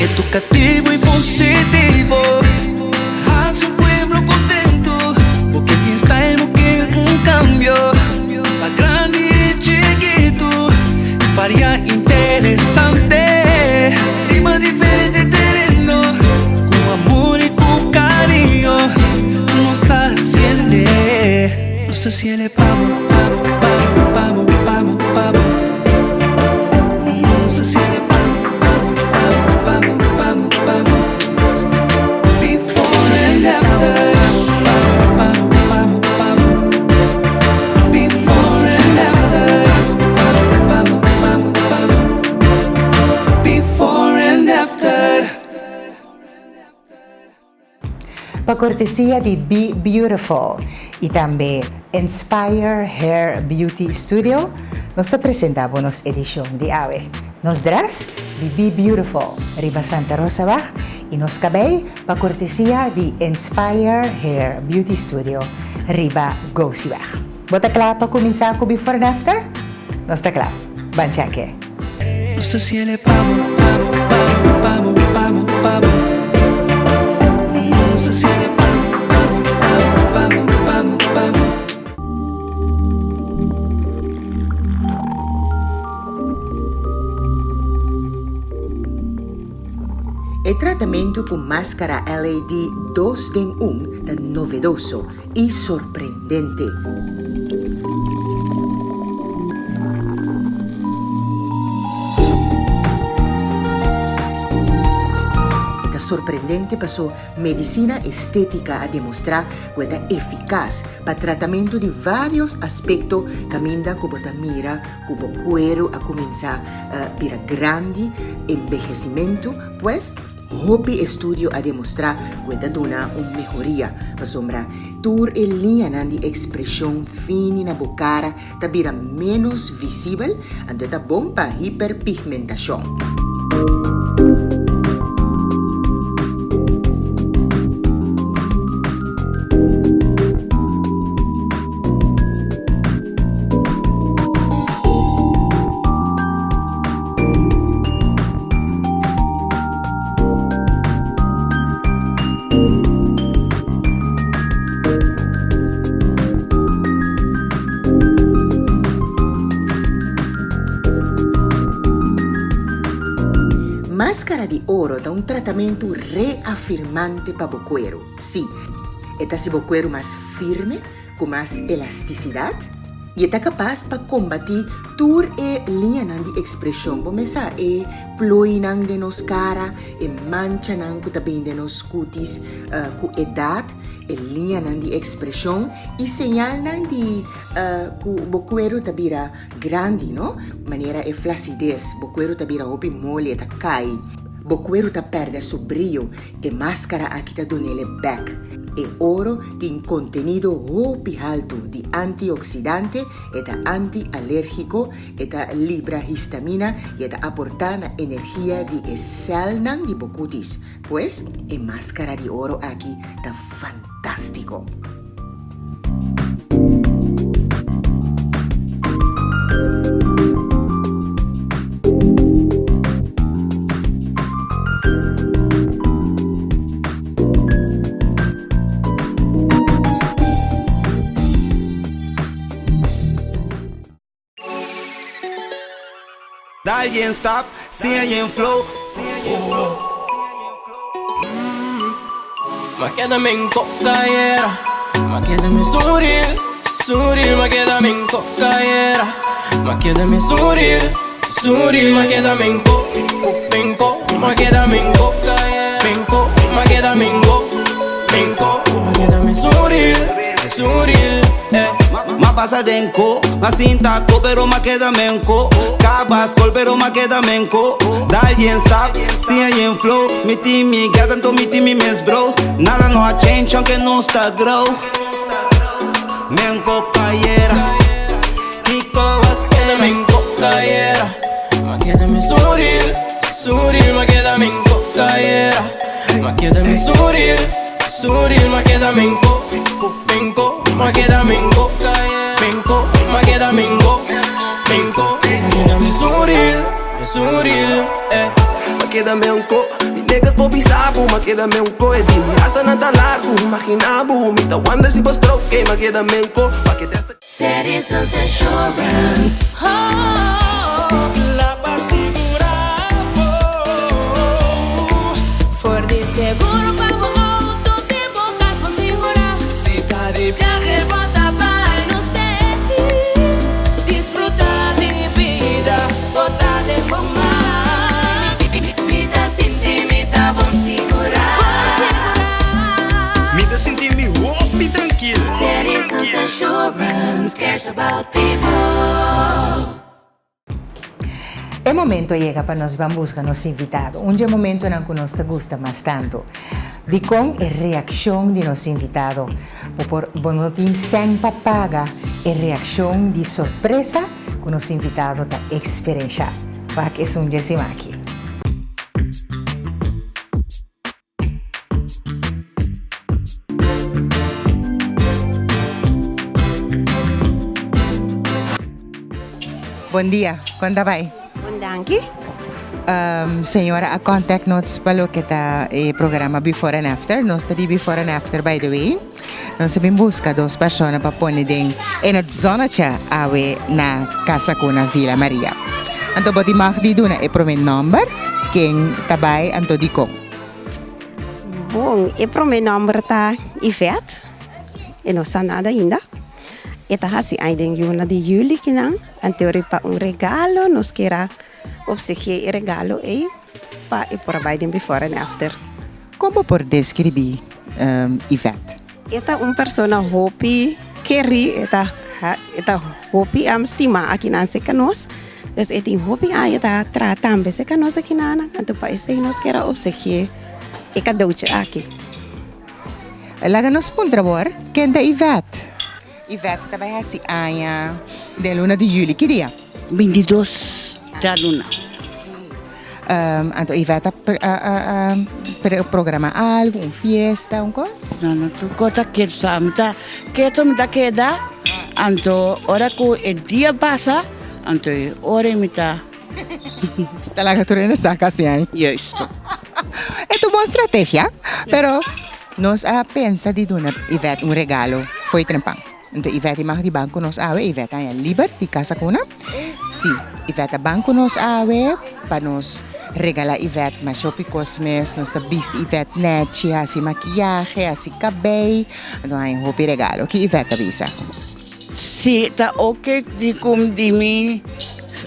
Educativo y positivo Haci un pueblo contento Bo ke tin style, bo ke un cambio Pa grandi y chikito Varia interesante Riba diferente tereno Cu amor y cu cariño Nos ta haciele Nos ta haciele pa bo, pa bo, pa bo, pa bo, pa bo, pa bo Nos ta haciele pa bo, pa bo, pa bo, pa bo, pa bo, pa bo Before and after Pa bo, pa bo, pa bo, pa bo Before and after Pa bo, pa bo, pa bo, pa bo Before and after. Pa cortesia di Be Beautiful y tambe Inspire Hair Beauty Studio nos ta presenta bo nos edicion di awe. Nos dress di Be Beautiful riba Santa Rosa Wag y nos cabey pa cortesia di Inspire Hair Beauty Studio riba Gosiweg. Bo ta cla pa cuminsa cu Before and After? Nos ta cla. Ban check e. Nos ta siele pa bo, pa bo, pa bo, pa bo, pa bo, pa bo. Nos ta siele pa bo, pa bo, pa bo, pa bo, pa bo, pa bo. E tratamentu ku maskara LED dos den un ta novedoso i sorprendente. E ta sorprendente paso medisina estétika a demostrá ku e ta efikas pa tratamentu di vários aspekto kaminda ku bo ta mira ku bo kueru a kuminsá bira grandi, enbehesimentu, pues. Hopi estudio a demostrá ku e ta duna un mehoria, pasobra tur e liñanan di ekspreshon fini na bo kara ta bira ménos visibel, anto e ta bon pa hiperpigmentashon. Máscara di oro ta un tratamentu reafirmante pa bo kueru. Sí, e ta hasi bo kueru mas firme, ku mas elastisidat i e ta kapas pa kombatí tur e liñanan di ekspreshon. Bo mes sa e plooinan den nos kara, e manchanan ku ta bini den nos kutis ku edat, e liñanan di ekspreshon i señalnan di ku bo kueru ta bira grandi, no? Manera e flasides, bo kueru ta bira hopi moli, e ta kai, bo kueru ta pèrdè su brio. E maskara aki ta dun'el e bek. E oro tin kontenido hopi haltu di antioksidante, e ta anti-alérgiko, e ta libra histamina i e ta aportá na energia di e sèlnan di bo kutis. Pues, e maskara di oro aki ta fantástiko! Dal yen stap, siña yen flow. Ma keda men kokayera, ma keda men suril, suril, ma keda men kokayera, ma keda men suril, suril, ma keda men ko, men ko, ma keda men ko, men ko, ma keda men go, men ko, ma keda men suril, suril, eh. Ma pasa den ko, ma sinta ko, pero ma keda men ko. Kaba skol, pero ma keda men ko. Dal yen stap, siña yen flow. Mi tin mi gata, anto mi tin mi mes bros. Nada no a change, aunke nos ta grow. Men ko kayera, kiko a spera. Men ko kayera, ma keda men suril, suril, ma keda men ko kayera, ma keda men suril, suril, ma keda men ko, men ko, ma keda men ko, men ko, ma keda men go. Menko Imagina mi suril, mi suril, eh. Ma keda me un ko Mi niggas por bisa bo Ma keda me un ko E di mi hasta nan ta largo Imagina bo Mi ta wonder si bo stroke eh Ma keda me un ko Pa ke testa Citizens Insurance. Oh, la pa sigura bo. For di seguro pa bo auto te bo cas bo sigura. Si ta di viaje bo ta bay nos stay. Disfruta di bida, bo ta den bo man. Mi ta sinti mi ta bon sigura. Bon sigura. Mi ta sinti mi hopi trankil. Citizens Insurance cares about people. E momento a yega pa nos ban buska nos invitado, un dje momentonan ku nos ta gusta mas tantu. Dikon e reakshon di nos invitado? Bo por bo no tin sèn pa paga e reakshon di sorpresa ku nos invitado ta eksperenshá. Wak esun dje simaki. Bon dia, kon ta bai? Bon danki. Señora a contact nos pa loke ta e programa Before and After. Nos ta di Before and After by the way. Nos a bin busca dos persona pa pone den in het zonnetje awe na Casa Cuna Villa Maria. Anto bo tin mag di duna e prome nomber, ken ta bai anto dikon. Bon, e prome nomber ta Yvette, e no sa nada ainda. E ta hasi ai den luna di juli kinan, anto riba un regalo nos kier a obsegi'é e regalo ei pa e por a bai den before and after. Kon bo por deskribí Yvette? E ta un persona hopi kerí, e ta e ta hopi stimá akinan serka nos. Dus e tin hopi aña ta traha tambe serka nos akinanan, anto pa esei nos kier a opsegi'é e kadouchi aki. Laga nos puntra bo, ken ta Yvette? Yvette ta bai hasi aña den luna di juli. Ki dia? 22 djaluna. Anto Yvette a programa algu, un fiesta, un kos? No, no, tur kos ta ketu sa. Mi ta ketu mi ta keda, anto ora ku e dia pasa, anto e ora mi ta. Ta laga tur hende sa kasi ai. Juist. E ta un bon strategia, pero nos a pensa di duna Yvette un regalo fo'i trempan. Enton Yvette i mag di ban ku nos awe, Yvette a haña liber di kasa ku nan. Si, Yvette a ban ku nos awe pa nos regala Yvette mas hopi kos mes. Nos ta bisti Yvette nèchi, hasi makiyahe, hasi kabei. Enton a haña hopi regalo. Ki Yvette ta bisa? Si ta oke di kum di mi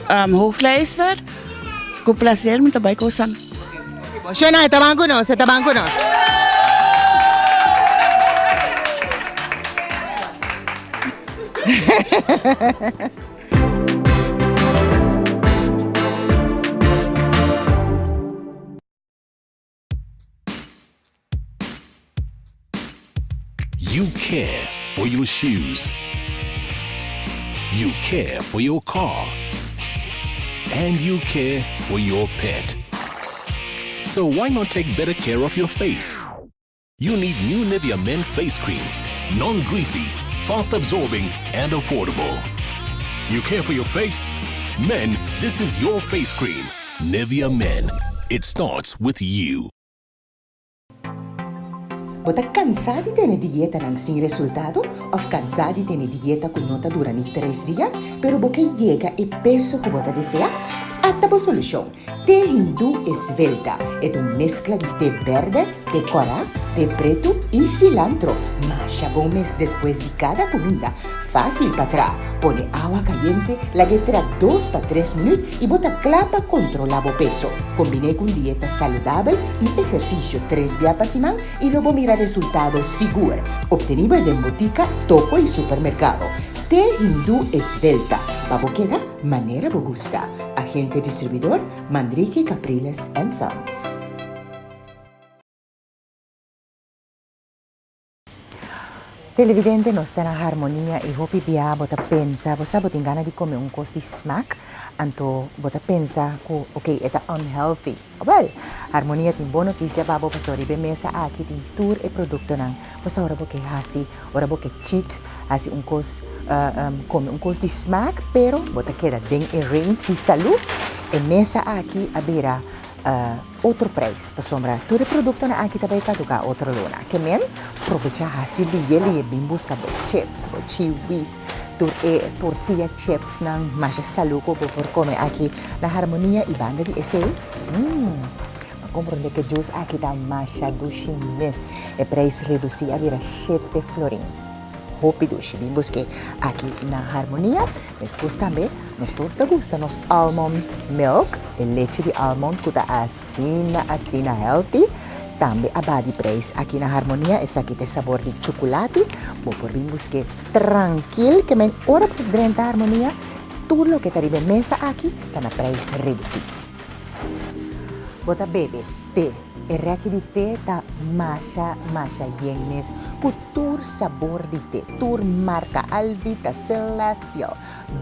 hoofdlijster, ku placer mi ta bai kosan. Shona, e ta ban ku nos, e ta ban ku nos. You care for your shoes. You care for your car. And you care for your pet. So why not take better care of your face? You need new Nivea Men Face Cream. Non-greasy, fast absorbing and affordable. You care for your face? Men, this is your face cream. Nivea Men. It starts with you. Bo ta cansá di tene dietanan sin resultado of cansá di tene dieta cu no ta dura ni tres dia, pero bo ke yega e peso cu bo ta desea? Ata bo solucion! Té hindú esvelta e ta un meskla di té bèrdè, té kòrá, té pretu i silantro. Masha bon mes despues di kada kuminda. Fásil pa traha. Pone awa kayente, lag'é tra dos pa tres minüt i bo ta kla pa kontrolá bo peso. Kombiné ku un dieta saludabel i ehersisio tres bia pa siman i lo bo mira resultado sigur. Optenibel den botika, toko i supermerkado. Té hindú esvelta pa bo keda manera bo gusta. Agente distribuidor, Manrique Capriles and Sons. Televidente nos ta na Harmonia y hopi bia bo ta pensa bo sa bo tin gana di come un cos di smaak anto bo ta pensa cu ok e ta unhealthy. Wel, Harmonia tin bon noticia pa bo pasobra riba e mesa aki tin tur e productonan pasobra ora bo ke haci ora bo ke cheat haci un cos come un cos di smaak pero bo ta keda den e range di salud e mesa aki a bira Otro prijs, pasobra tur e productonan aki ta bay caduca otro luna. Ke men probecha haci liye liye bin busca bo chips, bo chiwis, tur e tortilla chipsnan masha salu cu bo por come aki na Harmonia y banda di esey, mmm, a comprende cu e juice aki ta masha dushi mes. E prijs reduci a bira shete florin. Hopi dushi. Bin busk'é aki na Harmonia. Meskos tambe nos tur ta gusta nos almond milk, e lechi di almond ku ta asina asina healthy. Tambe a baha di prijs aki na Harmonia. Esaki ta e sabor di chukulati. Bo por bin busk'é trankil ke men ora bo drenta Harmonia tur loke ta riba e mesa aki ta na prijs redusí. Bo ta bebe te. E rèki di te ta masha masha yen mes ku tur sabor di te, tur marka, Alvita, Celestial,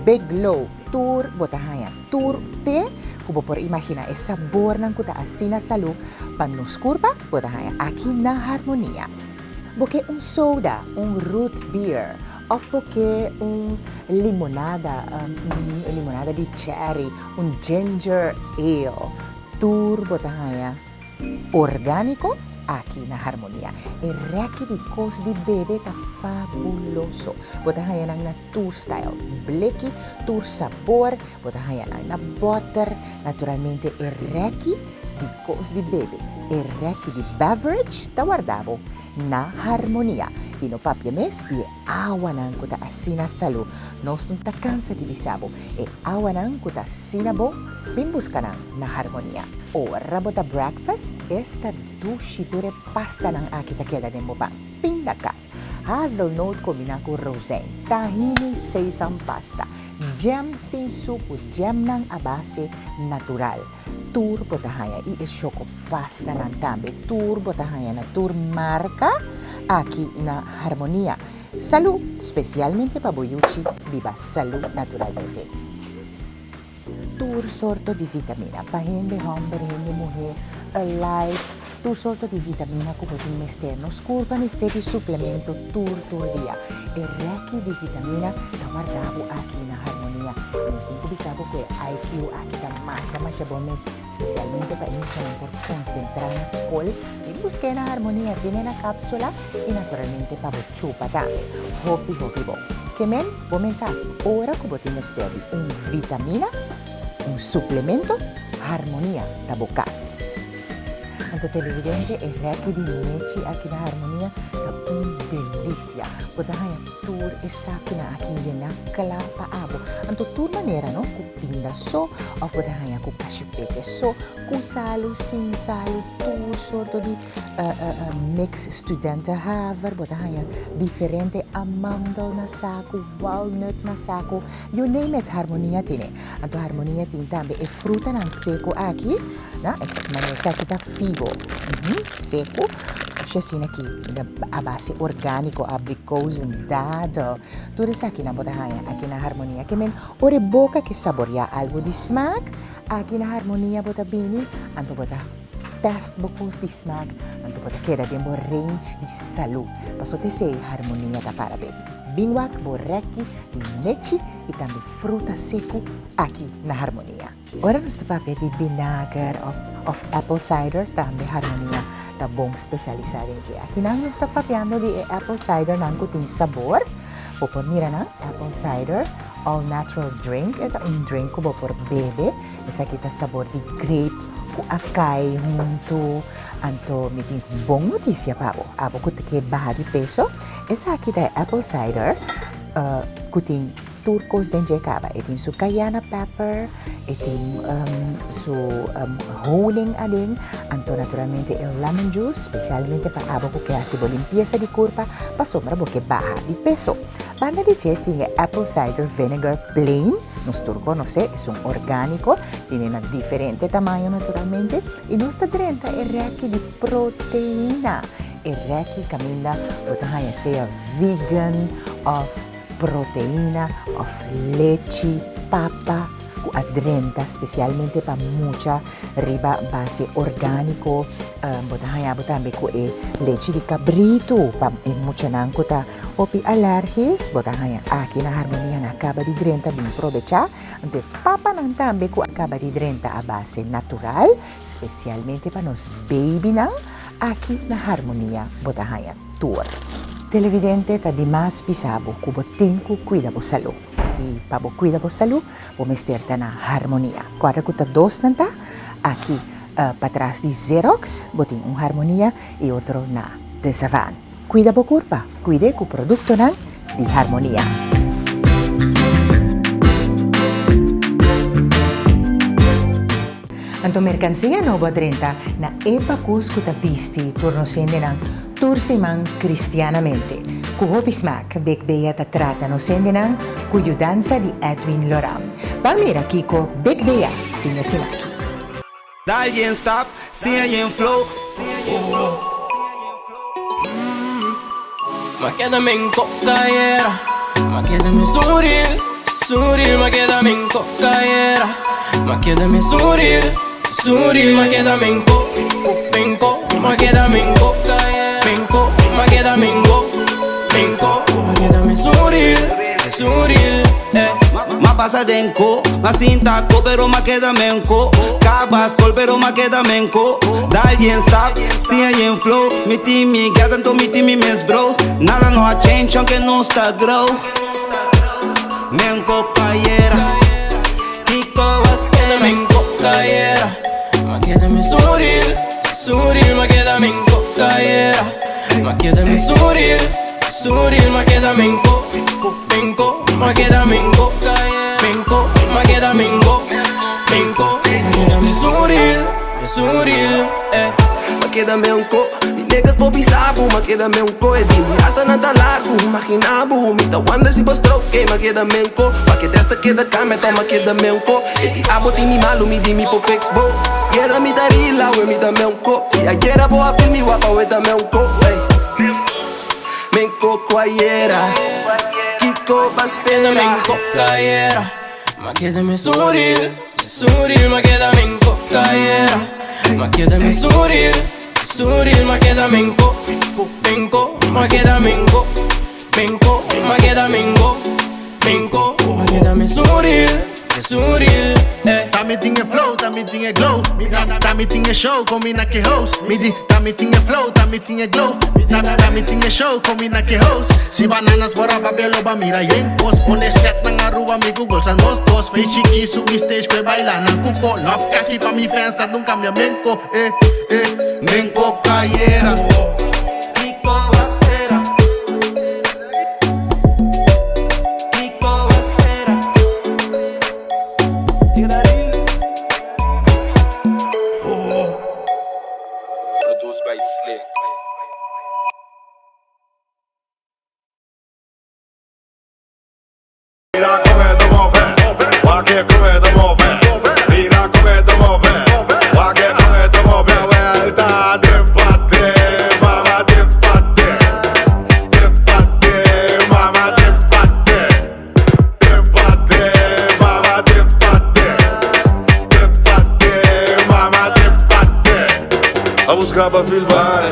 Big Low, tur bo ta haña tur te ku bo por imaginá. E sabornan ku ta asina salú pa nos kurpa bo ta haña aki na Harmonia. Bo ke un soda, un root beer òf bo ke un limonada, un limonada di cherry, un ginger ale, tur bo ta haña orgániko aki na Harmonia. E rèki di kos di bebe ta fabuloso. Bo ta haña nan na tur style, bleki, tur sabor, bo ta haña nan na bòter. Naturalmente e rèki di kos di bebe, e rèki di beverage ta warda bo na Harmonia. I no papia mes di e awanan ku ta asina salú. Nos no ta kansa di bisa bo, e awanan ku ta asina bon, bin buska nan na Harmonia. Ora bo ta breakfast, esta dushi tur e pastanan aki ta keda den bo pan. Pindakaas, hazelnoot kombiná ku rozijn, tahini sesam pasta, jam sin suku, jamnan a base natural. Tur bo ta haña i e shoko pastanan tambe. Tur bo ta haña na tur marka aki na Harmonia. Salú, spesialmente pa bo yuchi biba salú naturalmente. Tur sorto di vitamina pa hende hòmber, hende muhé, alike, tur sorto di vitamina ku bo tin mester. Nos kurpa mester di suplemento tur tur dia. E rèki di vitamina ta warda bo aki na Harmonia. I nos tin ku bisa bo ku e IQ aki ta masha masha bon mes, spesialmente pa e muchanan por konsentrá na skol. Bin busk'é na Harmonia, tene na kapsula i naturalmente pa bo chupa tambe. Hopi hopi bon. Ke men, bo mesa ora ku bo tin mester di un vitamina, un suplemento, Harmonia ta bo kas. Anto televidente, e rèki di nechi aki na Harmonia ta un delisia. Bo ta haña tur e sakunan aki yená kla pa abo. Anto tur manera no, ku pinda so òf bo ta haña ku kashipete so, ku salu, sin salu, tur sorto di mix studentenhaver, bo ta haña diferente amandel na saku, walnut na saku, you name it, Harmonia tene. Anto Harmonia tin tambe e frutanan seku aki, na, manera esaki ta figo, seku, oshi asina aki, a base orgániko, abrikozen, dadel, tur esakinan bo ta haña aki na Harmonia. Ke men ora e boka ke saboreá algu di smak, aki na Harmonia bo ta bini, anto bo ta Test bo kos di smaak, anto bo ta keda den bo range di salú. Paso ta esei Harmonia ta para be. Bin wak bo rèki di nechi i tambe fruta seku aki na Harmonia. Ora nos ta papia di binager òf apple cider tambe Harmonia ta bon spesialisá den dje. Akinan nos ta papiando di e apple cidernan ku tin sabor. Bo por mira nan, apple cider all natural drink, e ta un drink ku bo por bebe. Esaki ta sabor di grape ku a kai huntu. Anto mi tin bon notisia pa bo. Abo ku ta ke baha di peso, esaki ta e apple cider ku tin tur kos den dje kaba. E tin su cayenne pepper, e tin su honing aden, anto naturalmente e lemon juice, spesialmente pa abo ku ke hasi bo limpiesa di kurpa pasobra bo ke baha di peso. Banda di dje tin e apple cider vinegar plain. Nos tur konosé, esun orgániko, tene na diferente tamaño naturalmente, i nos ta drenta e rèki di proteina. E rèki kaminda bo ta haña sea vegan òf proteina òf lechi, papa ku a drenta spesialmente pa mucha riba base orgániko. Bo ta haña bo tambe ku e lechi di kabritu pa e muchanan ku ta hopi alèrgis. Bo ta haña aki na Harmonia nan a kaba di drenta bin probechá. Anto e papanan tambe ku a kaba di drenta a base natural, spesialmente pa nos babynan. Aki na Harmonia bo ta haña tur. Televidente ta dimas bisa bo ku bo tin ku kuida bo salú. I pa bo kuida bo salú bo mester ta na Harmonia. Kòrda ku ta dos nan ta, aki patras di Xerox bo tin un Harmonia i otro na De Savaan. Kuida bo kurpa, kuid'é ku produktonan di Harmonia. Anto merkansia nobo a drenta na e pakus ku ta bisti tur nos hendenan tur siman kristianamente. Ku hopi smak, Big Bea ta trata nos hendenan ku yudansa di Edwin Loran. Ban mira kiko Big Bea tin e siman aki. Dal yen stap, siña yen flow. Ma keda men kokayera, ma keda me suril, suril, ma keda men kokayera, ma keda me suril, suril, ma keda men ko, men ko, ma keda men ko, men ko, ma keda men go, men ko, ma keda me suril, suril, eh. Ma pasa den ko, ma sinta ko, pero ma keda men ko. Kaba skol, pero ma keda men ko. Dal yen stap, siña yen flow. Mi tin mi gata, anto mi tin mi mes bros. Nada no a change, aunke nos ta grow. Men ko kayera, kiko a spera? Men ko kayera, ma keda mi suril, suril, ma keda men ko kayera, ma keda mi suril, suril, ma keda men ko, men ko, ma keda men ko, men ko, ma keda men go, men ko, ma keda mi suril, mi suril, eh. Ma keda me un ko, mi niggas por bisa bo, ma keda me un ko. E di mi hasta nan ta largu, imagina bo, mi ta wonder si bo stroke, eh, ma keda me un ko. Pa ke testa keda cambia, to ma keda me un ko. E di abo tin mi malu, mi di mi por fix bo. Yera mi ta rila, we mi ta me un ko. Si ayera bo a feel mi wapa, we ta me un ko, ey. Men ko kuayera, kiko ba spera? Men ko kayera, ma keda me suril, suril, ma keda men ko kayera, ma keda me suril, suril, ma keda men ko, men ko, ma keda men ko, men ko, ma keda men go, men ko, ma keda me suril, me suril, eh. Ta mi tin e flow, ta mi tin e glow. Ta mi tin e show, combina ke host. Mi di, ta mi tin e flow, ta mi tin e glow. Ta ta mi tin e show, combina ke host. Si bananas por a papia lo ba mira yen kos. Pone set nan Aruba mi Google sa nos dos. Fei chiki subi stage kwe baila nan kuko. Love kaki pa mi fans a dun cambia menko. Eh, eh, menko kayera. Kiko a spera? Kiko a spera? Produced by Slick. Mira come te muove, wa che come te muove. Mira come te muove, wa che come te muove. Vuelta de pate, mama de pate. De pate, mama de pate. De pate, mama de pate. De pate, mama de pate. A buscaba filmar,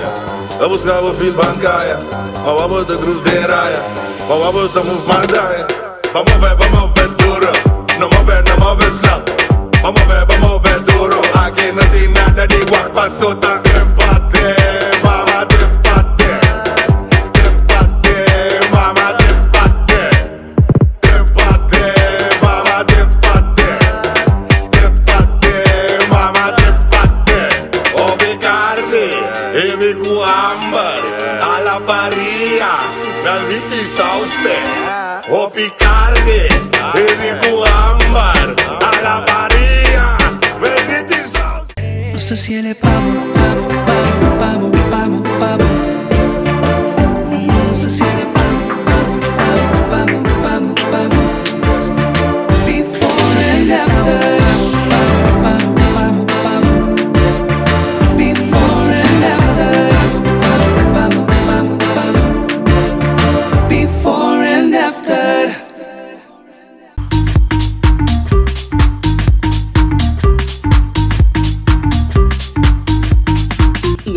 a buscaba filmar caia. A bota groove de raia, a bota move mandaya. Vamos ver, vamos ver duro. No move, no move slow. Vamos ver, vamos ver duro. Aquí no tiene nada de igual pasota. Empate, mama de empate. Empate, mama de empate. Empate, mama de empate. Empate, mama de empate. Obi carne, e mi guambar, a la parilla, malditi sauste. Obi carne, e mi guambar, a la parilla, malditi sauste. No sé si le pamo, pamo, pamo, pamo, pamo, pamo. No sé si le pamo, pamo, pamo, pamo, pamo, pamo. Before and after. Pamo, pamo, pamo, pamo. Before and after. Pamo, pamo.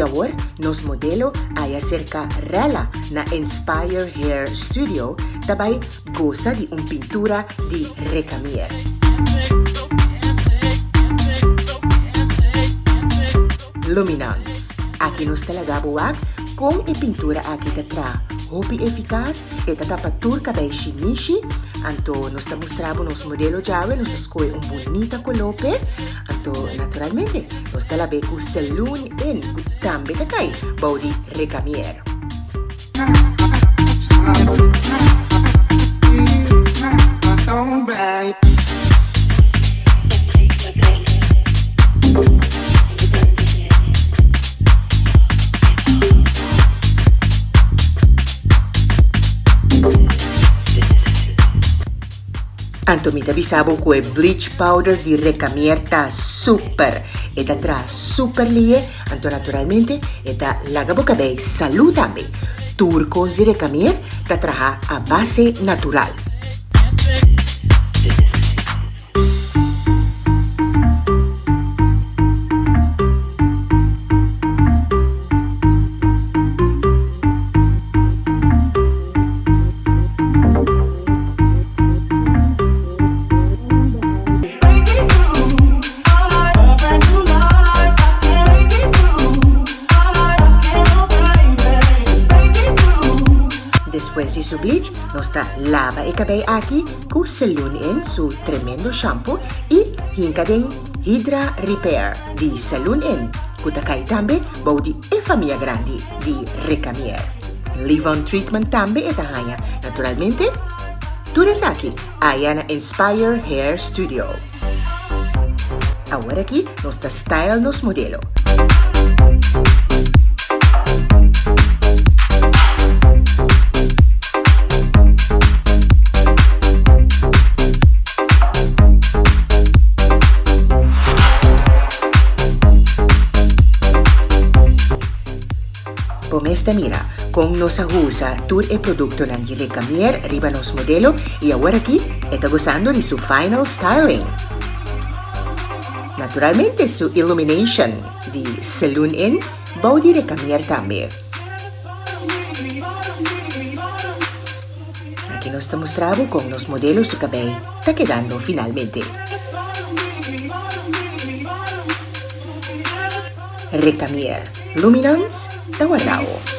awor nos modelo aya serka Rella na Inspire Hair Studio ta bai gosa di un pintura di Recamier. Luminance. Aki nos ta laga bo wak kon e pintura aki ta traha hopi efikas, e ta tapa tur kabei shinishi, anto nos ta mustra bo nos modelo djawe, nos a skohe un bunita koló p'e, anto naturalmente nos ta lab'é ku Saloon Inn ku tambe ta kai bou di Recamier. Anto mi ta bisa bo ku e bleach powder di Recamier ta super. E ta traha super lie. Anto naturalmente e ta laga bo kabei salú tambe. Tur kos di Recamier ta traha a base natural. Despues di su bleach, nos ta laba e cabey aki cu Saloon Inn su tremendo shampoo y hinca den Hydra Repair di Saloon Inn, cu ta cay tambe bou di e famia grandi di Recamier. Leave-on treatment tambe e ta haña, naturalmente. Tur esaki aya na Inspire Hair Studio. Awor aki nos ta style nos modelo. Bo mes ta mira kon nos a usa tur e produktonan di Recamier riba nos modelo i aworakí e ta gosando di su final styling. Naturalmente su illumination di Saloon Inn bou di Recamier tambe. Aki nos ta mustra bo kon nos modelo su kabei ta kedando finalmente. Recamier Luminance ta wardao.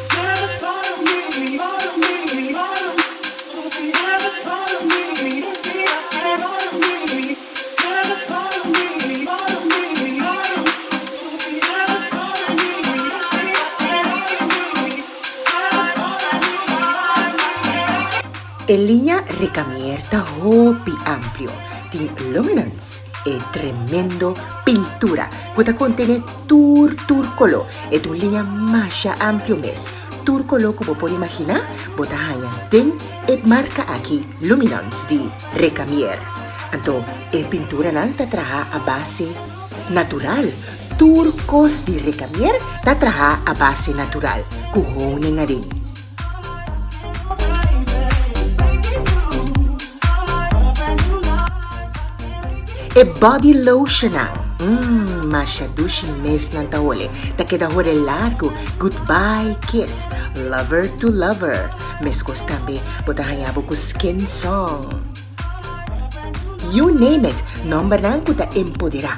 E liña Recamier ta hopi amplio, tin Luminance, e tremendo pintura ku ta kontené tur tur koló. E ta un liña masha amplio mes. Tur koló ku bo por imaginá bo ta haña den e marka aki Luminance di Recamier. Anto e pinturanan ta traha a base natural. Tur kos di Recamier ta traha a base natural ku honing aden. E body lotionnan, mmm, masha dushi mes nan ta hole, ta keda hore largu, goodbye kiss, lover to lover, meskos tambe bo ta haña bo ku skin song. You name it, nombernan ku ta empoderá.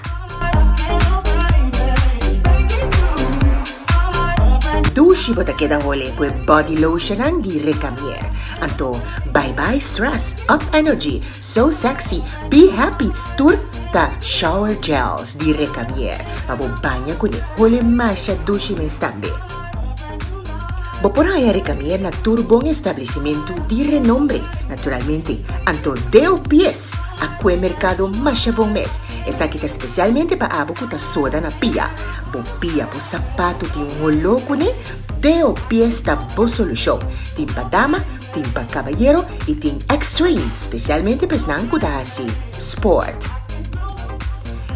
Dushi bo ta keda hole ku e body lotionnan di Recamier. Anto, bye bye stress, up energy, so sexy, be happy, tur ta shower gels di Recamier pa bo baña kuné. Hole masha dushi mes tambe. Bo por haña Recamier na tur bon establesimentu di renombre, naturalmente. Anto deo pies a kue merkado masha bon mes. Esaki ta spesialmente pa abo ku ta soda na pia. Bo pia, bo sapatu tin un holó kuné? Deo pies ta bo solushon. Tin pa dama, tin pa kabayero i tin extreme, spesialmente pa esnan ku ta hasi sport.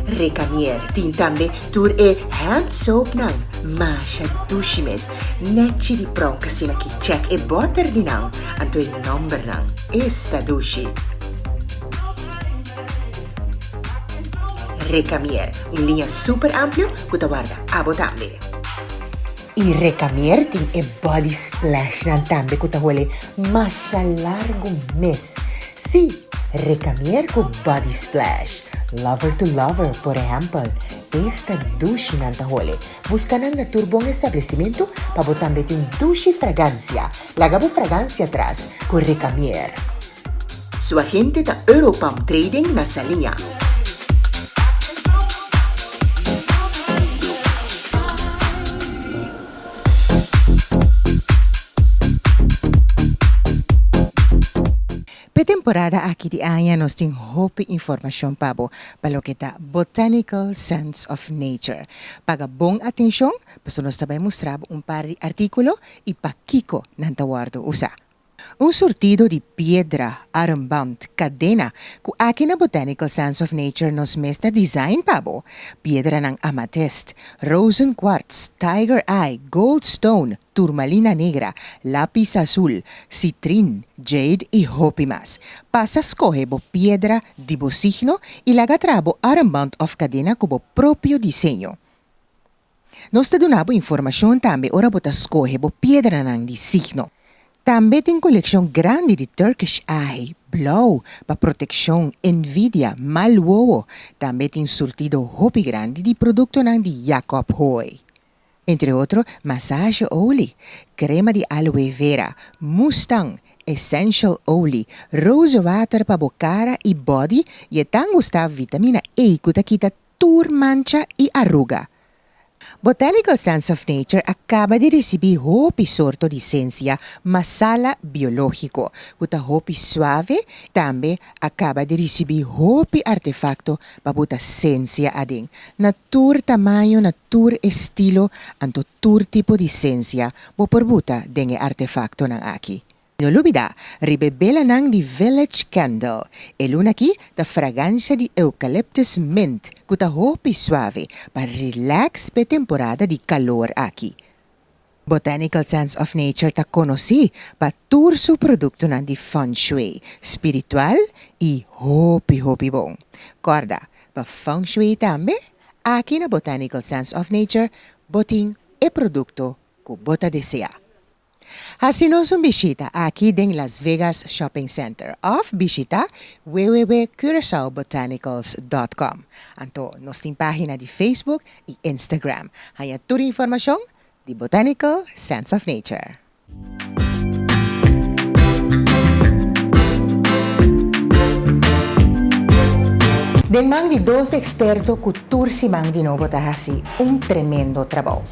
Recamier tin tambe Tur e hand soapnan masha dushi mes, nechi di pronk asina ki check e boter di nan, anto e nombernan, esta dushi. Recamier, un liña super amplio cu ta warda abo tambe. I Recamier tin e body splashnan tambe ku ta hole masha largu mes. Sí, Recamier ku body splash. Lover to lover, por ehèmpel. Esta dushi nan ta hole. Buska nan na tur bon establesimentu pa bo tambe tin dushi fragansia. Laga bo fragansia tras ku Recamier. Su agente ta Europam Trading na Saliña. P'e temporada aki di aña nos tin hopi informashon pa bo pa loke ta Botanical Scents of Nature. Paga bon atenshon pasobra nos ta bai mustra bo un par di artíkulo i pakiko nan ta wòrdu usá. Un surtido di piedra, armband, kadena ku aki na Botanical Sense of Nature nos mes ta design pa bo. Piedranan amatist, rozen quartz, tiger eye, gold stone, turmalina negra, lapis azul, citrin, jade i hopi mas. Pasa skohe bo piedra di bo signo i laga traha bo armband òf kadena ku bo propio diseño. Nos ta duna bo informashon tambe ora bo ta skohe bo piedranan di signo. Tambe tin kolekshon grandi di Turkish eye, blou, pa protekshon, envidia, mal wowo. Tambe tin surtido hopi grandi di produktonan di Jacob Hooi. Entre otro massage olie, krema di aloe vera, Mustang, essential olie, rozewater pa bo kara i body i e tan gustá vitamina E ku ta kita tur mancha i aruga. Botanical Sense of Nature a kaba di risibí hopi sorto di sensia masala biológiko, ku ta hopi suave, tambe a kaba di risibí hopi artefakto pa buta sensia aden, na tur tamaño, na tur estilo, anto tur tipo di sensia bo por buta den e artefaktonan aki. No lubida, riba e belanan di Village Candle. E luna aki ta fragansha di eucalyptus mint ku ta hopi suave pa relax p'e temporada di kalor aki. Botanical Sense of Nature ta konosí pa tur su produktonan di feng shui, spiritual i hopi hopi bon. Kòrda, pa feng shui tambe, aki na Botanical Sense of Nature bo tin e produkto ku bo ta deseá. Hasi nos un bishita aki den Las Vegas Shopping Center òf bishita www.curaçaobotanicals dòt com. Anto nos tin página di Facebook i Instagram. Haña tur informashon di Botanical Sense of Nature. Den man di dos eksperto ku tur siman di nobo ta hasi un tremendo trabou.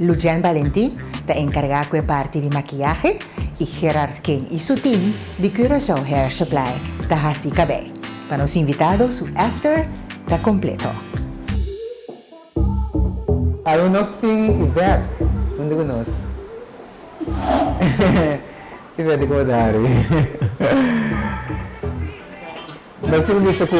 Lujan Valentin ta enkargá ku e parti di makiyahe i Gerard King i su team di Curaçao Hair Supply ta hasi kabei. Pa nos invitado su after ta kompleto. Awe nos tin Yvette huntu ku nos. Yvette komo ta hari? Nos tin bisa ku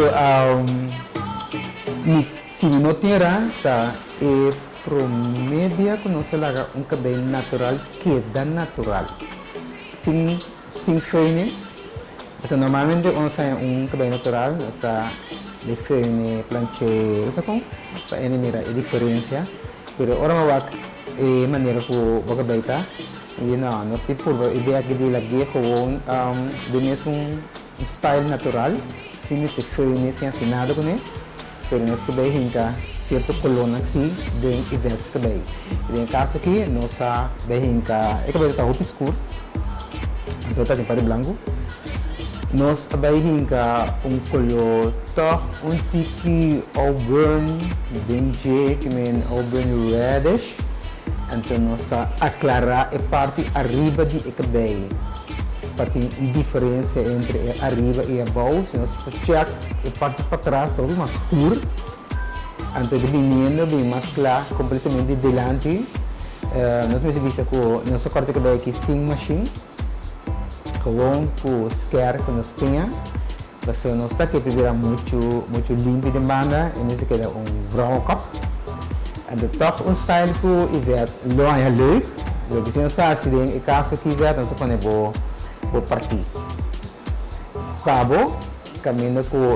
mi si mi no tin rasa e prome bia ku nos a laga un kabei natural keda natural sin sin feine pasobra normalmente ora nos haña un kabei natural nos ta di feine planche bo sa kon pa hende mira e diferensia pero ora bo wak e manera ku bo kabei ta mi di no nos tin purba e idea aki di lag'é gewoon den mesun Un style natural, sin mester föhne, sin hasi nada kuné, pero nos ta bay hinka sierto kolónan sí den e vèrs kabei. I den e kaso aki nos a bay hinka, e kabei ta hopi skur, anto ta tin par di blanku, nos a bay hinka un koló tòg un tiki auburn den dje, ki men auburn reddish, anto nos a aklará e parti ariba di e kabei. Pa tin un diferencia entre e ariba y abou, si nos por check e parti patras ta hopi mas scur, anto di biniendo bin mas cla completamente di dilanti. Nos mester bisa cu nos a corta e cabey aki sin machine, gewoon cu sker cu nos piña, pasobra nos ta ke bira mucho mucho limpi den banda y mester keda un vrouw kop. Anto toch un style cu Yvette lo haña leuk, loke si nos ta haci den e caso aki Yvette, nos ta pone bo bo parti pa bo caminda cu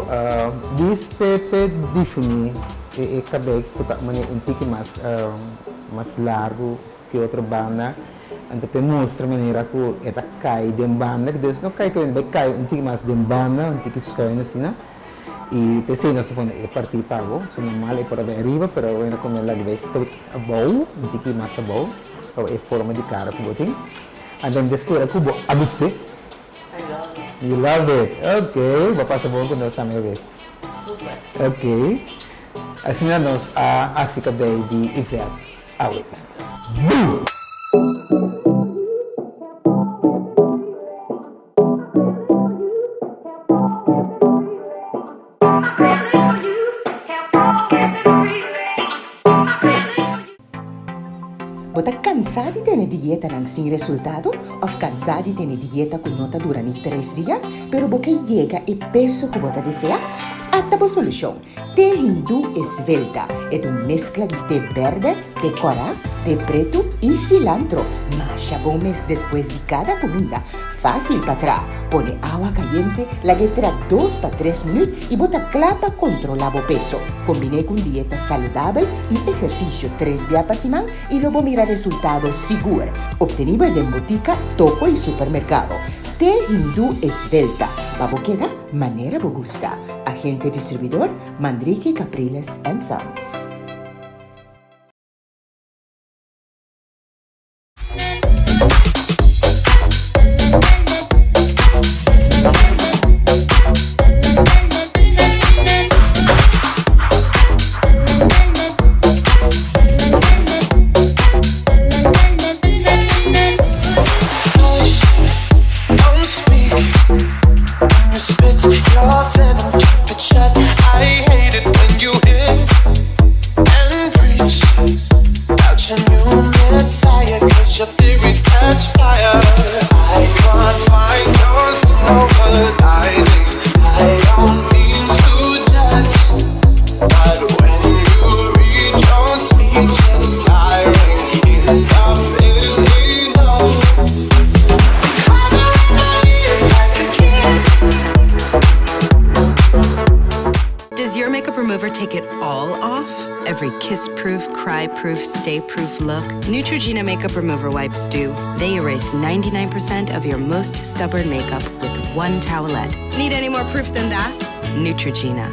diste pe defini e cabey cu ta mane un tiki mas mas largo. ki otro banda, anto p'e mustra manera ku e ta kai den banda, dus no kai ku bai kai un tiki mas den banda, un tiki schuin asina, i p'esei nos a pone e partí pa bo, so normal e por a bai ariba pero awor ku mi a laga bai straight abou, un tiki mas abou, pa e forma di kara ku bo tin, anto mi ta spera ku bo a gust'é. I love it. You love it, ok, bo a pasa bon ku nos tambe awe. Super. Ok, asina nos a hasi kabei di Yvette awe. Boom! Bo ta kansá di tene dietanan sin resultado òf kansá di tene dieta ku no ta dura ni tres dia, pero bo ke yega e peso ku bo ta deseá? Ata bo solushon! Te hindú esvelta. E ta un meskla di te bèrdè, te kòrá, te pretu i silantro. Masha bon mes despues di kada kuminda. Fásil pa traha. Pone awa kayente, lag'é tra dos pa tres minüt i bo ta kla pa kontrolá bo peso. Kombiné ku un dieta saludabel i ehersisio tres bia pa siman i lo bo mira resultado sigur. Optenibel den botika, toko i supermerkado. Te hindú esvelta pa bo keda manera bo gusta. Agente distribuidor, Manrique Capriles and Sons. Does your makeup remover take it all off? Every kiss-proof, cry-proof, stay-proof look? Neutrogena makeup remover wipes do. They erase 99% of your most stubborn makeup with one towelette. Need any more proof than that? Neutrogena.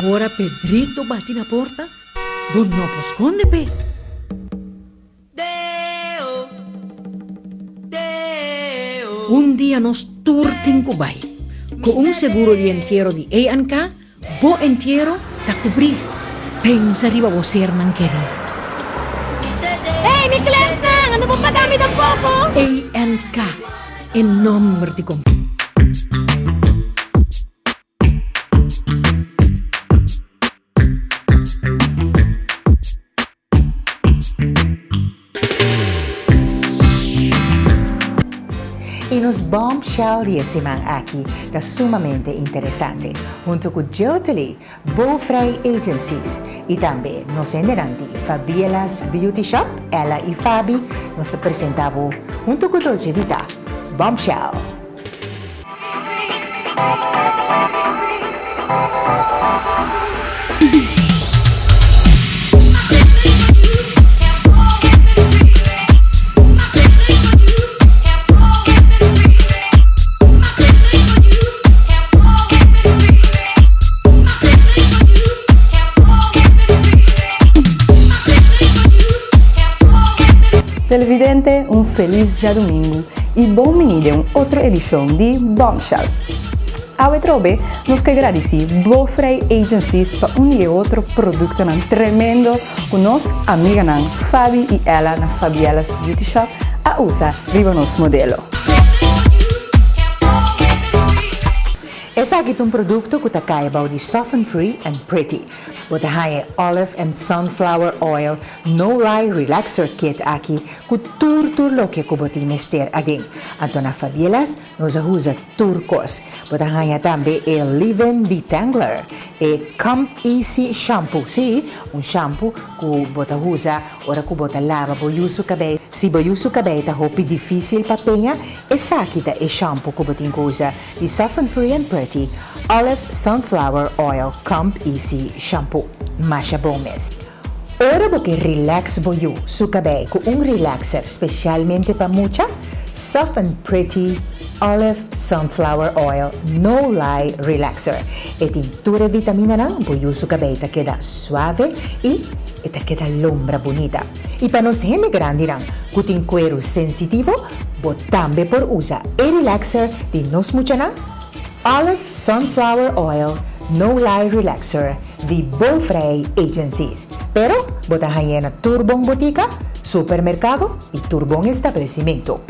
Ora Pedrito bati na porta, bo no por skonde p'e. Un dia nos tur tin ku bai. Ku un seguro di entiero di A&K, bo entiero ta kubrí. Pensa riba bo sernan kerí. Hey, mi klesnan, ando bo paga mi tampoko? A&K, e nomber di konfiansa. Y nos bombshell di e siman aki ta sumamente interesante. Hunto cu Jotely, Bofrey Agencies y tambe nos hendenan di Fabiela's Beauty Shop, Ella y Fabi, nos ta presenta bo hunto cu Dolce Vita, Bombshell! Televidente, un felis djadumingu i bon bini den un otro edishon di Bombshell. Awe trobe nos ke gradisí Bofrey Agencies pa un di e otro produktonan tremendo ku nos amiganan Fabi i Ella na Fabiella's Beauty Shop a usa riba nos modelo. Esaki ta un produkto ku ta kai bou di Soften Free and Pretty. Bo ta haña e Olive and Sunflower Oil No Lie Relaxer Kit aki ku tur tur loke ku bo tin mester aden. Anto na Fabielas nos a usa tur kos. Bo ta haña tambe e Leave-In Detangler, e Comb Easy Shampoo, sí, un shampoo. ku bo ta usa ora ku bo ta laba bo yu su kabei. Si bo yu su kabei ta hopi difísil pa peña, esaki ta e shampoo ku bo tin ku usa, di Soft and Free and Pretty Olive Sunflower Oil Comb Easy Shampoo. Masha bon mes. Ora bo ke relax bo yu su kabei ku un relaxer spesialmente pa mucha, Soft and Pretty Olive Sunflower Oil No Lye Relaxer. E tin tur e vitaminanan, bo yu su kabei ta keda suave i e ta keda lombra bunita. I pa nos hende grandinan ku tin kueru sensitivo, bo tambe por usa e relaxer di nos muchanan, Olive Sunflower Oil No Lye Relaxer di Bofrey Agencies. Pero bo ta hañ'é na tur bon botika, supermerkado i tur bon establesimentu.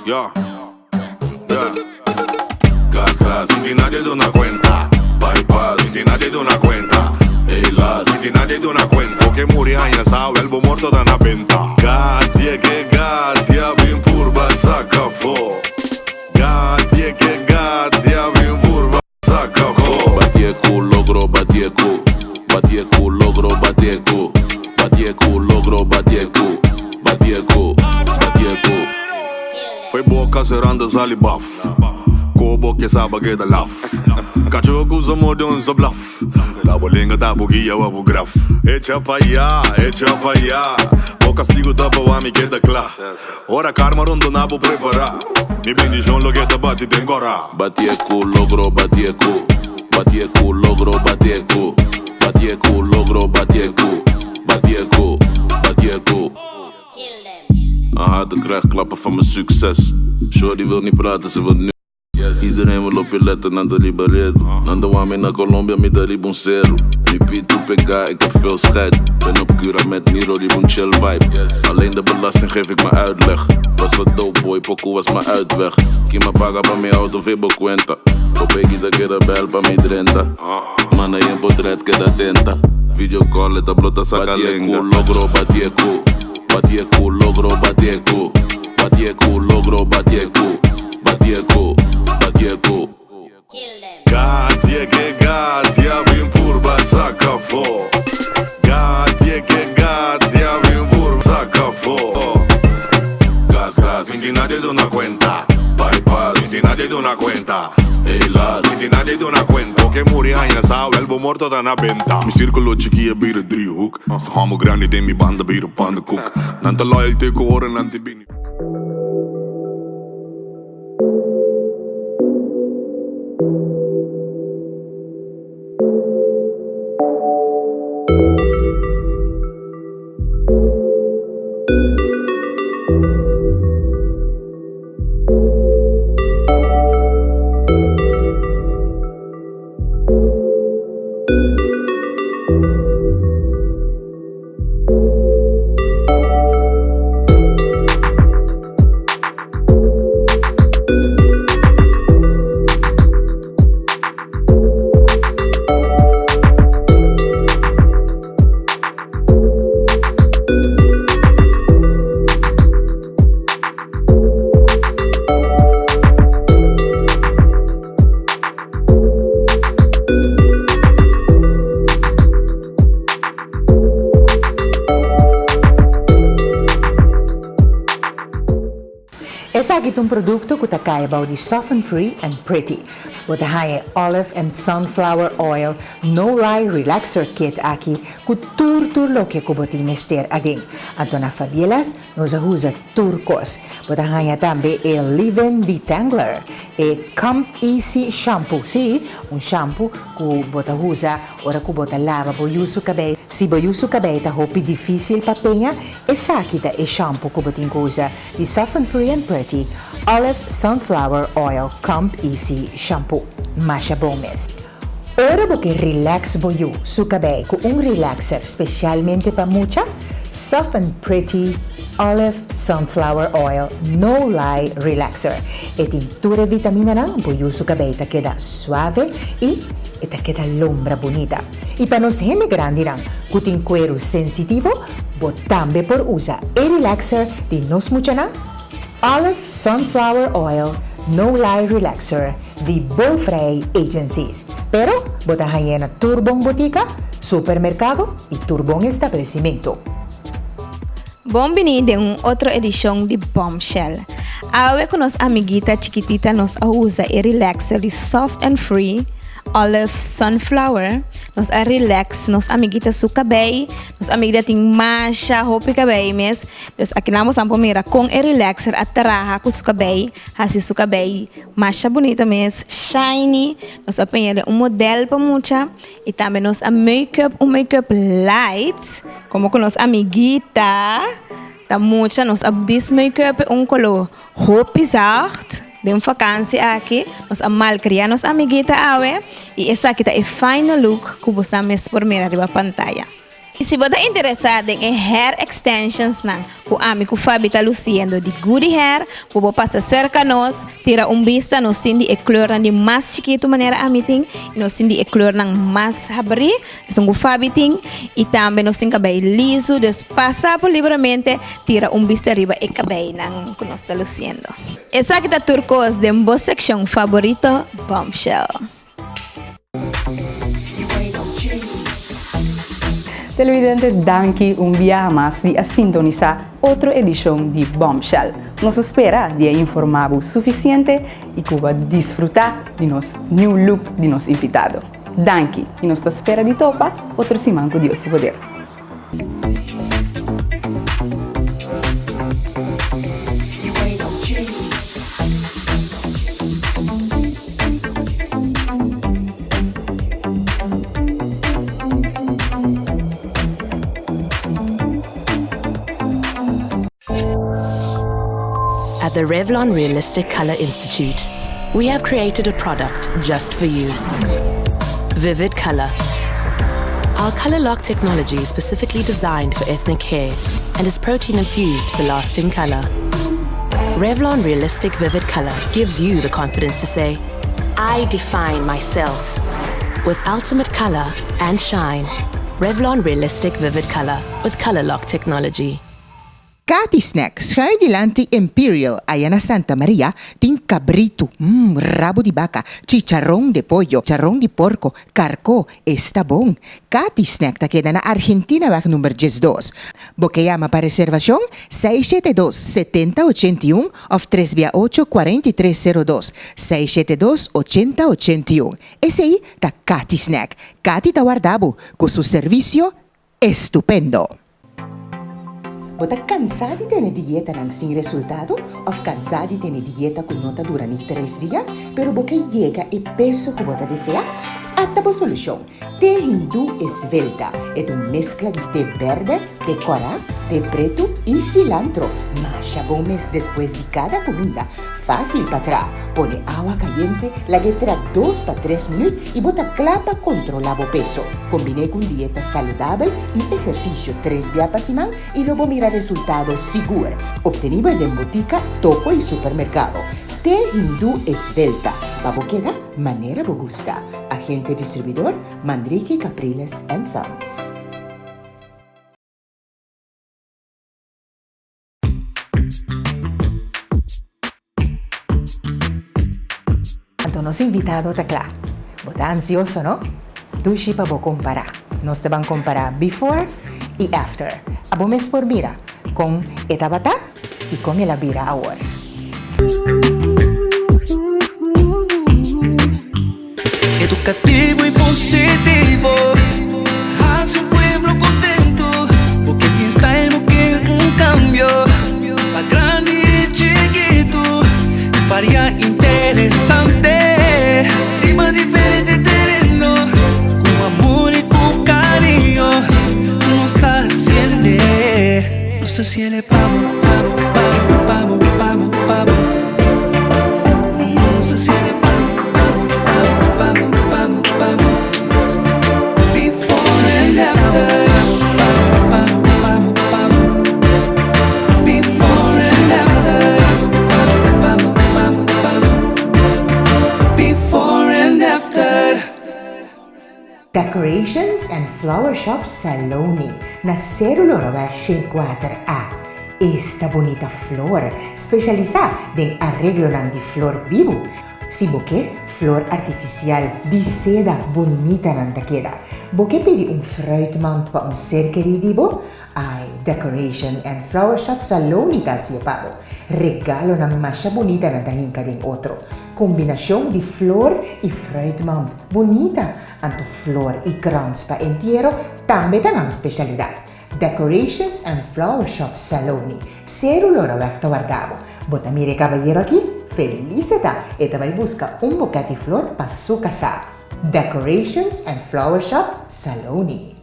Yeah, yeah. Gas, gas, sin que nadie duna cuenta. Bypass, sin que nadie duna cuenta. Ey, la, sin que nadie duna cuenta. Que muri aña sabe, el morto da na venta. Gatie que gatia, bin purba saca fo. Gatie que gatia, bin purba saca fo. Batieku, logro, batieku. Batieku, logro, batieku. Batieku, logro, batieku. Batieku, batieku. Foi boca cerrando sali baf. Kobo que sabe que da laf. Cachorro que usa modão sa bluff. Tabo lenga tabo guia wabu graf. Echa pa allá, echa pa allá. Bo castigo tapa wa mi queda kla. Ora karma rondo na bo prepara. Mi bendición lo que ta bati den gora. Batieku, logro, batieku. Batieku, logro, batieku. Batieku, logro, batieku. Batieku, batieku. Een hater krijgt klappen van mijn succes. Shorty wil niet praten, ze wil nu. Iedereen wil op je letten, naar de Liberedo. Naar de Wami, naar Colombia, mi de Riboncero. Mi P2 PK, ik heb veel scheid. Ben op Cura met Miro, die een chill vibe. Alleen de belasting geef ik mijn uitleg. Was een dope boy, pokoe was mijn uitweg. Kima paga pa mi auto, vivo cuenta. Popeki de queda bel pa mi 30. Mannen in portret, queda tenta. Video call, het blota saca lengua. Logro, batieku. Batieku, logro, batieku. Batieku, logro, batieku. Batieku, batieku. Gatie que gatia, bin purba saca fo. Gatie que gatia, bin purba saca fo. Gas, gas, sin que nadie duna cuenta. Bypass, sin que nadie duna cuenta. Ey, la, sin que nadie duna cuenta. Que muri aña sabe, el bo morto da na venta. Mi círculo chiquilla bira driehoek. Ze hamo grande den mi banda bira pannenkoek. Nanta loyalty ko horen nanti bini. Esaki ta un produkto ku ta kai bou di Soft and Free and Pretty. Bo ta haña e Olive and Sunflower Oil No Lye Relaxer Kit aki ku tur tur loke ku bo tin mester aden. Anto na Fabielas nos a usa tur kos. Bo ta haña tambe e Leave-In Detangler, e Comb Easy Shampoo, sí, un shampoo ku bo ta usa ora ku bo ta laba bo yu su kabei. Si bo yu su kabei ta hopi difísil pa peña, esaki ta e shampoo ku bo tin ku usa, di Soft and Free and Pretty Olive Sunflower Oil Comb Easy Shampoo. Masha bon mes. Ora bo ke relax bo yu su kabei ku un relaxer spesialmente pa mucha, Soft and Pretty Olive Sunflower Oil No Lye Relaxer. E tin tur e vitaminanan, bo yu su kabei ta keda suave i e ta keda lombra bunita. I pa nos hende grandinan ku tin kueru sensitivo, bo tambe por usa e relaxer di nos muchanan, Olive Sunflower Oil. No Lie Relaxer di Bofrey Agencies. Pero bo ta hañ'é na tur bon botica, supermercado y tur bon establecimento. Bon bini den un otro edishon di Bombshell. Awe ku nos amiguita chikitita nos a usa e relaxer di Soft and Free Olive Sunflower. Nos a relax nos amiguita su kabei. Nos amiguita tin masha hopi kabei mes. Dus akinan bosan por mira kon e relaxer a traha ku su kabei, hasi su kabei masha bunita mes, shiny. Nos a peña den un model pa mucha. Y tambe nos a make up un make up light como cu nos amiguita ta mucha nos a dis make up un color hopi zacht den vakantie aki nos a malcria nos amiguita awe y esaki ta e final look cu bo sa mes por mira riba pantaya. Y si bo ta interesa den e hair extensions nan cu ami cu Fabi ta luciendo di Goody Hair, bo por pasa cerca nos, tira un bista, nos tin di e kleurnan di mas chikito manera ami tin, y nos tin di e kleurnan mas habri, esun cu Fabi tin, y tambe nos tin cabey liso, dus pasa bo libremente tira un bista riba e cabeynan cu nos ta luciendo. Esaki ta tur cos den bo seccion favorito Bombshell. Televidente danki un biaha mas di a sintonisa otro edishon di Bombshell. Nos a spera di a informa bo sufisiente y cu bo a disfruta di nos new look di nos invitado. Danki y nos ta spera di topa otro siman cu Dios su poder. At the Revlon Realistic Color Institute, we have created a product just for you. Vivid Color. Our Color Lock technology is specifically designed for ethnic hair and is protein infused for lasting color. Revlon Realistic Vivid Color gives you the confidence to say, I define myself. With ultimate color and shine. Revlon Realistic Vivid Color with Color Lock technology. Kati Snack, schuin dilanti Imperial aya na Santa Maria, tin cabritu, mm, rabo di baca, chicharron de pollo, charron di porco, carco, esta bon. Kati Snack ta keda na Argentinaweg number 12. Bo ke yama pa reservacion? 672 70 81 of tres bia ocho 43 02, 672 80 81. Esey ta Kati Snack. Kati ta warda bo cu su servicio Estupendo! Bo ta cansá di tene dietanan sin resultado of cansá di tene dieta cu no ta dura ni tres dia, pero bo ke yega e peso cu bo ta desea? Ata bo solucion! Té Hindú Esvelta e ta un mezcla di té berde, té cora, té pretu y cilantro. Masha bon mes despues di cada cuminda. Fácil pa tra. Pone awa cayente, lag'é tra dos pa tres minuut y bo ta cla pa controla bo peso. Combiné cu un dieta saludabel y ehercicio tres bia pa siman y lo bo mira resultado sigur. Obtenibel den botica, toko y supermercado. Té Hindú Esvelta, pa bo keda manera bo gusta. Agente distribuidor, Manrique Capriles and Sons. Anto nos invitado ta kla. Bo ta ansioso, no? Dushi pa bo kompará. Nos ta ban kompará before i after. Abo mes por mira kon e tabata i kon el a bira awor. Educativo y positivo Haci un pueblo contento Bo ke tin style, bo ke un cambio Pa grandi y chikito Varia interesante Riba diferente tereno Cu amor y cu cariño Nos ta haciende Nos ta haciende pa bo, pa bo, pa bo, pa bo, pa bo, pa bo. Decorations and Flower Shop Saloni na Seru Loraweg 104 A. Esta bunita flor, spesialisá den areglonan di flor bibu. Si bo ke, flor artifisial di seda bunitanan ta keda. Bo ke pidi un fruitmand pa un ser kerí di bo? Ai, Decoration and Flower Shop Saloni ta hacié pa bo. Regalonan masha bunita nan ta hinca den otro. Combinacion di flor y fruitmand bunita, anto flor y krans pa entiero tambe ta nan specialidad. Decorations and Flower Shop Saloni, Seru Loraweg ta warda bo. Bo ta mira e cabayero aki? Feliz e ta! E ta bay busca un boket di flor pa su casa. Decorations and Flower Shop Saloni.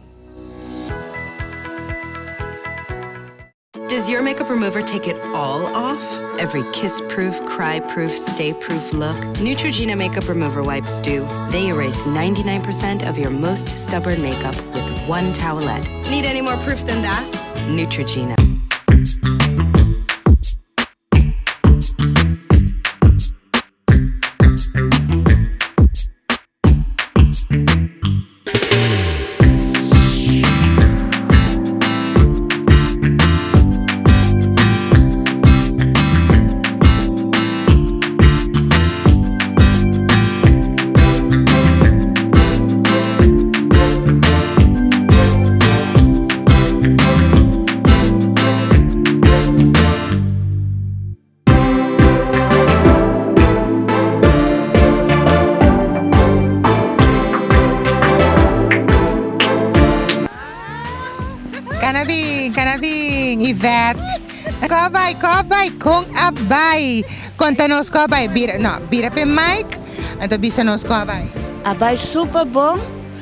Does your makeup remover take it all off? Every kiss-proof, cry-proof, stay-proof look? Neutrogena makeup remover wipes do. They erase 99% of your most stubborn makeup with one towelette. Need any more proof than that? Neutrogena. Canabin, Canabin, Yvette. Ko a bai, ko a bai, kon a bai? Konta nos ko a bai. Bira, no, bira p'e mic, anto bisa nos ko a bai. A bai super bon,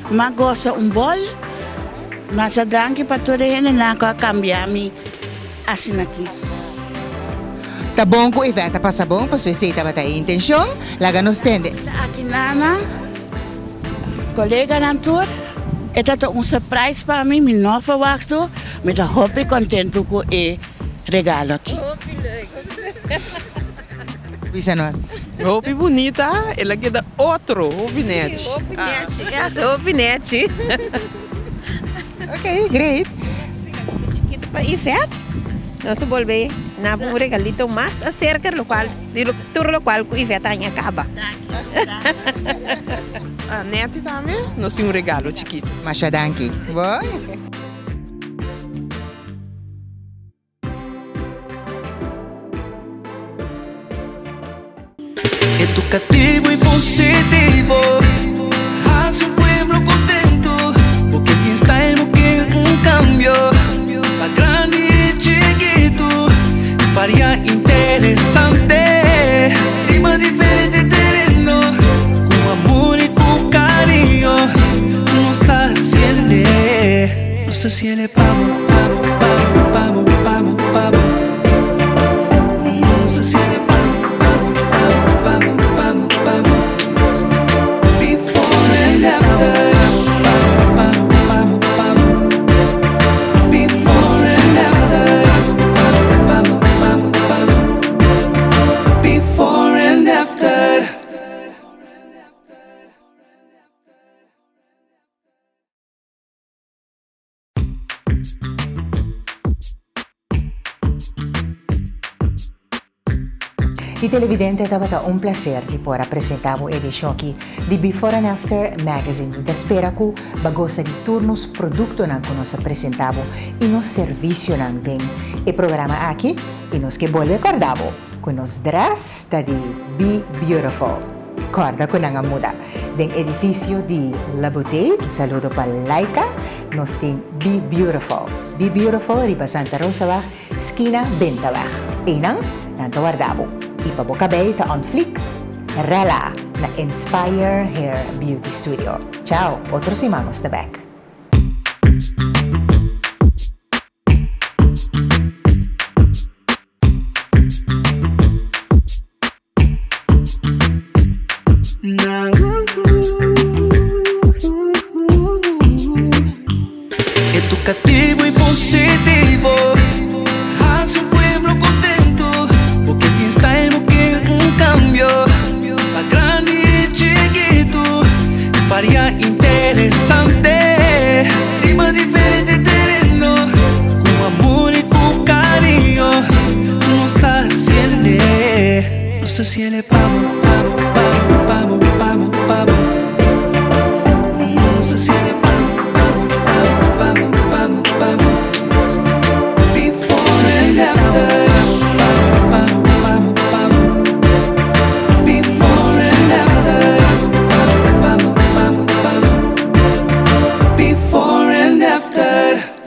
m'a gosa un bol. Masa danki pa tur e hendenan ku a kambia mi asina aki. Ta bon ku Yvette a pasa bon, pasobra esei tabata e intenshon. Laga nos tende. Ta aki nana, koleganan tur, e ta ta un surprise pa mi, mi no a verwachtu, mi ta hopi kontentu ku e regalo aki. Hopi leuk. Bisa nos. Hopi bunita, el a keda otro, hopi nechi. Hopi nechi, echt hopi nechi. Ok, great. Regalito chikito pa Yvette. Nos ta bolbe na un regalito mas acerca locual, di tur locual cu Yvette a haña caba. Netty tambe nos tin un regalo chikito. Masha danki. Bon. Educativo y positivo Haci un pueblo contento Bo ke tin style, bo ke un cambio Pa grandi y chikito Varia interesante Riba diferente tereno Cu amor y cu cariño Nos ta haciele Nos ta haciele pa bo, pa bo, pa bo, pa bo, pa bo, pa bo Nos ta haciele pa bo, pa bo, pa bo, pa bo, pa bo, pa bo Before Nos ta haciele pa bo, pa bo, pa bo, pa bo, pa bo, pa bo Before Nos ta haciele pa bo, pa bo, pa bo, pa bo, pa bo Before and after. Di televidente tabata un placer di por a presenta bo edicion aki di Before and After Magazine. Mi ta spera cu bo a goza di tur nos productonan cu nos a presenta bo y nos servicionan den e programa aki y nos ke bolbe corda bo cu nos dress ta di Be Beautiful. Corda cu nan a muda den edificio di La Beauté. Un saludo pa Laika. Nos tin Be Beautiful. Be Beautiful riba Santa Rosaweg, skina Bentaweg. Eynan nan ta warda bo. Y pa bo cabey ta on fleek, rela na Inspire Hair Beauty Studio. Chao, otro siman nos ta bek. Educativo y positivo Haci un pueblo contento Bo ke tin style, bo ke un cambio Pa grandi y chikito Varia interesante Riba diferente tereno Cu amor y cu cariño. si el pa bo, pa bo, pa bo, pa bo, pa bo, pa bo. No sé si el pa bo, pa bo, pa bo, pa bo, pa bo, pa bo. Before and after. Pa bo, pa bo, pa bo, pa bo. Before and after. Pa bo, pa bo, pa bo, pa bo. Before and after.